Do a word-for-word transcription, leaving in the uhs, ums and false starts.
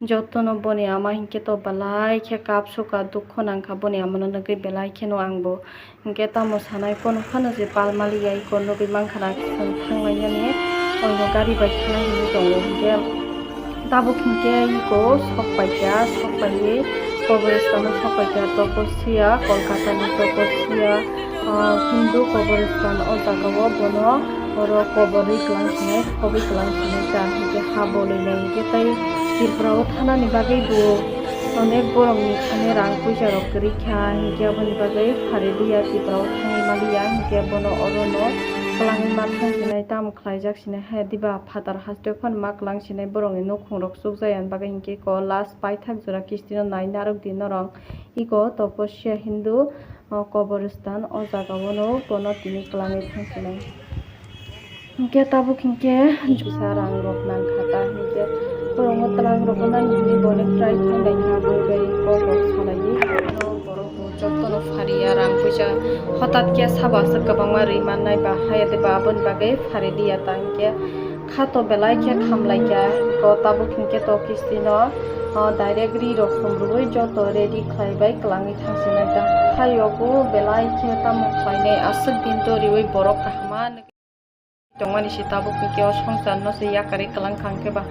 Jotono boni ama hinkhe to belai khe kap suka dukho nangkha, boni amano nugwi belai kheno angbo hinkhe tamo sanai kono phano je pal maliya iko nugwi mankha na thanglainani oino gari bai thanai hinwi tongo hinkhe tabuk hinkhe iko sokpaikha, sokpaiwi kobor stano sokpaikha, topor siya Kolkata ni topor siya. Ah, Hindu kobor sthan o jaga o bono oro kobor ri kwlang sinai, khobwi kwlang sinai ta hinkhe ha bolwi nai hinkhe tei Tripura o thana ni bagwi bo onek borok ni thani rang puisa rok kwrwi kha hinkhe aboni bagwi phari liya Tripura o thangwi maliya hinkhe bono oro no kwlangwi ma thang sinai tamo khlaijak sinai hai diba phatar haste phano ma kwlang sinai borok ni nukhung rok chukjaya bagwi hinkhe ko last paithak jora kisti no nai narwk di norok iko topor siya Hindu. O kobor sthan o jaga o no bono tini kwlangwi thang sinai. Hinkhe tabuk hinkhe kisa rang rok nang kha ta hinkhe borok no twlang rok no nini bo no try khai nai kha bui bai kok rok salai di. Borok bo joto no phari ya rang puisa hotat khe sabo aswk kwbangma ri mannai ba haya de ba aboni bagwi phari di ya ta hinkhe. Kha to belai khe khamlai kha, ko tabuk hinkhe to kisti no, ah, direct ri rok sumrwui joto ready khlai bai kwlangwi thang sinai ta. Kha yogo belai khe tamo khlainai aswk din to riui borok kaham ma nugwi tongmani se tabuk hinkhe o swngchar no se yakarwi kwlang kha hinkhe ba